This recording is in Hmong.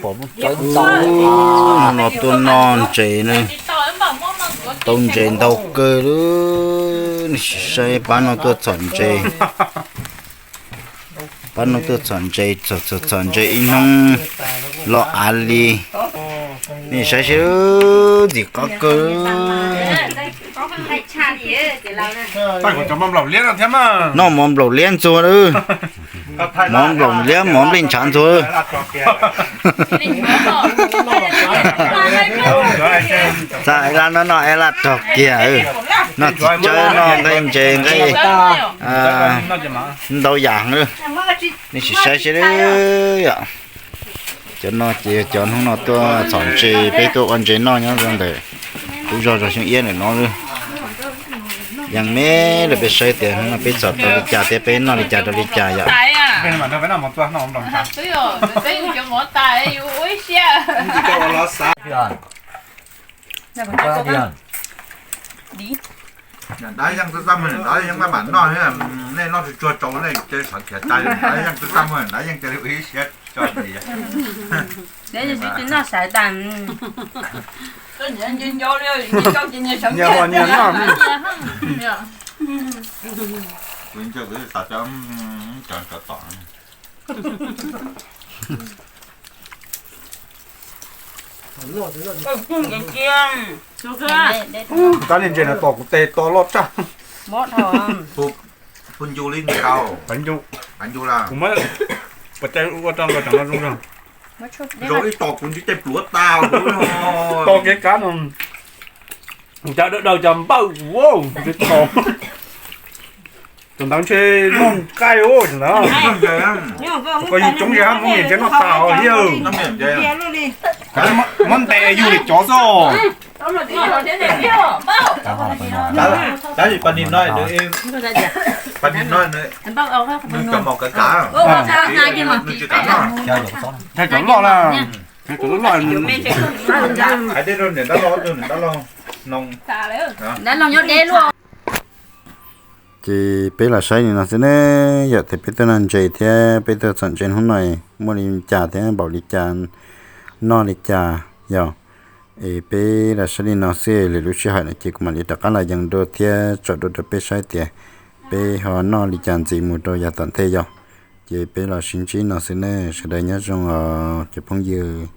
Ub, no tuaj noj ntses na, tau ntses ntau kawg li. Nej sim saib, pab no tuaj txhom ntses, pab no tuaj txhom ntses, txhom txhom txhom ntses ib hnub los av li. Nej saib seb, ntxim qab kawg. Noj mov nplaum liab ntxuag lawm. Mov nplaum liab, mov nplej ntshav ntxuag. Txaj es laj no noj es laj rog kiag, noj txiv tsawb, noj nqaij ntses nqaij ntau yam heev. Nej sim saib seb yom. Cov no ces yog cov hnub no tuaj txhom ntses, peb tuaj ua ntses noj nyob rau ntawm lub zos zos Xyooj Iab ntawm no. Yeej me rau peb saib tias hnub no peb txhom rau li cas thiab peb noj li cas rau li cas yom. Dab yeej txaj txaj muag, dab yeej maj mam noj, nej noj tsuag tsuag rau nej ces sawv khiav tag, dab yeej txaj txaj muag, dab yeej cia li ua ib siab tso ntxiv. Noj sawv tas. Nyias ua nyias noj. Kuv ntshe kuv xav cov, cov tom. Kab niag ntses no tom kuv tes to loj tshaj. Phooj ywg li nkaus. Kuv muab pas cai ua rau nkaus tsam no zoo zog. Zoo ib tom kuv ntsib tej pluav tas kuv. To kev kab no. Kuv cov dawb dawb cov npawj, tus ntawd ntshe noj nqaij os, tus ntawd. Koj yug coob zog hab, muab niam ntses noj tas os thiab. Muab ntes yug li cov xwb. Tab sis pas nim no, pas nim no, nws cov mos kav kav, nws tsis kav noj. Cov loj na, cov loj. Hais tej rau niam dab laug, niam dab laug. Ces peb los saib li no xwb ne, yom, tias peb tuaj noj ntses thiab peb tuaj txhom ntses hnub no muaj li cas thiab npaum li cas, noj li cas, yog. Es peb los saib li no xwb, lwm lub sij hawm no ces kuv mam li rov qab los yees dua thiab tso dua rau peb saib tias peb ho noj li cas ntxiv mus rau yav tom ntej yog. Ces peb los sib ntsib no xwb ne, sawv daws nyob zoo os cov phooj ywg.